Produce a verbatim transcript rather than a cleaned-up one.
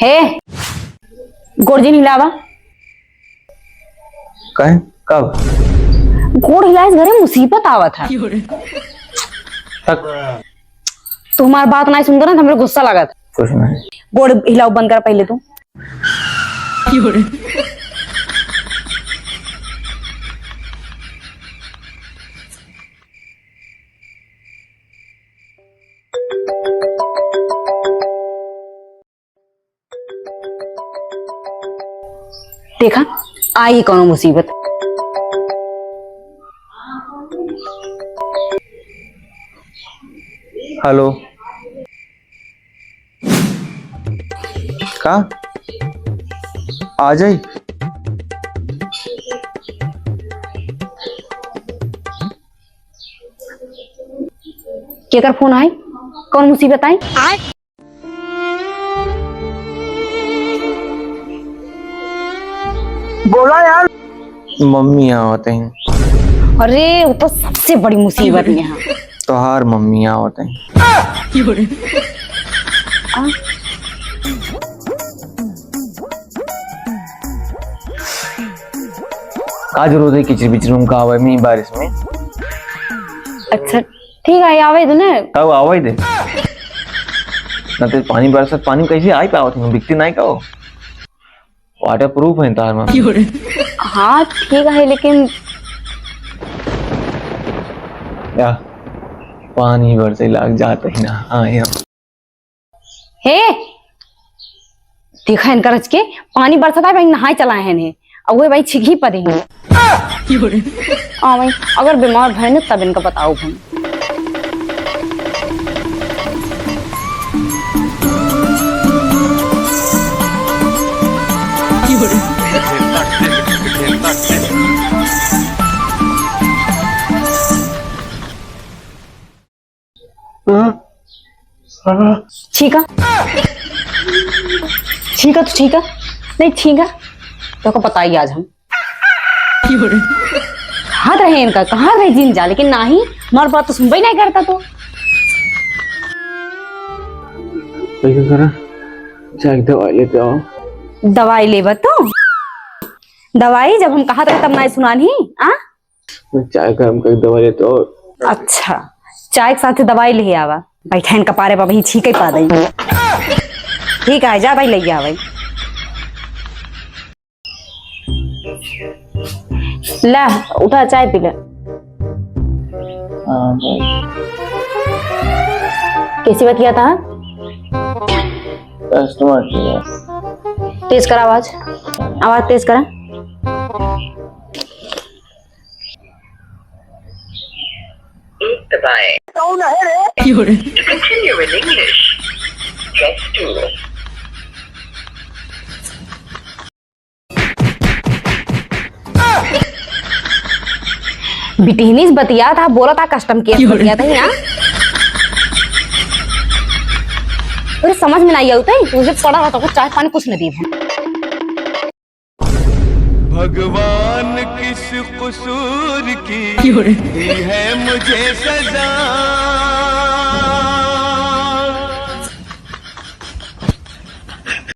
ए, गोड़ जिन हिलावा। काहे? कब? गोड़ हिलाए से घरे मुसीबत आवत है। तक। तू हमार बात नाहीं सुनतो ना, तो हमरे गुस्सा लागत। कुछ नहीं। गोड़ हिलाओ बंद कर पहले तू। देखा, आई कौनो मुसीबत। हेलो, का? आ जाई? केकर फोन आई? कौन मुसीबत आई? बोला यार। मम्मी आवत हैं। अरे, वो तो सबसे बड़ी मुसीबत यहाँ। तोहार मम्मी आवत हैं। आ? का जरूरत है किचिर बिचिर उनका आवे में बारिश में? अच्छा, ठीक है, आवे दे ना। तब आवे दे। ना तो पानी बरसत, पानी में कैसे आई पावत है, बिकती नहीं का हो? Waterproof है तार में। हाँ, ठीक है, लेकिन या, पानी बरसे लाग जात ही ना। हाँ, या। हे, देखा इनका रच के, पानी बरसत है, भाई नहाए चला है ने, अब वो भाई छिकी पदे हैं। हाँ भाई, अगर बीमार भय न तब इनका बताओ भाई। हाँ? हाँ? छींका। छींका तो छींका। नहीं छींका। तो को बताइए आज हम। कहाँ रहे इनका, कहाँ रहे जिन जा, लेकिन नाही, हमार बात तो सुनबे नहीं करता तो। ऐसा करा, जाके दवाई लेते आओ। दवाई लेबा तो? दवाई जब हम कहा था तब नहीं सुनानी, आ? मैं चाय गरम करके दवाई लेता हूँ। अच्छा, चाय के साथ दवाई ले आवा। बैठैन कपारे पर वहीं छींके पा दई। ठीक है, जा भाई, ले आवे। ला, उठा, चाय पी ले। हाँ, भाई। कैसी बतिया था? Customer care। तेज करा आवाज, आवाज तेज करा। एक दबाएं। कौन है रे? To continue in English, press two। बिटिहनी से बतिया था, बोला था, customer care बतिया था यहाँ। अरे समझ में नहीं आवत है, तुझे पड़ा रहता, कुछ चाय पानी कुछ नहीं दी। भगवान किस कसूर की क्यों रे? दी है मुझे सजा।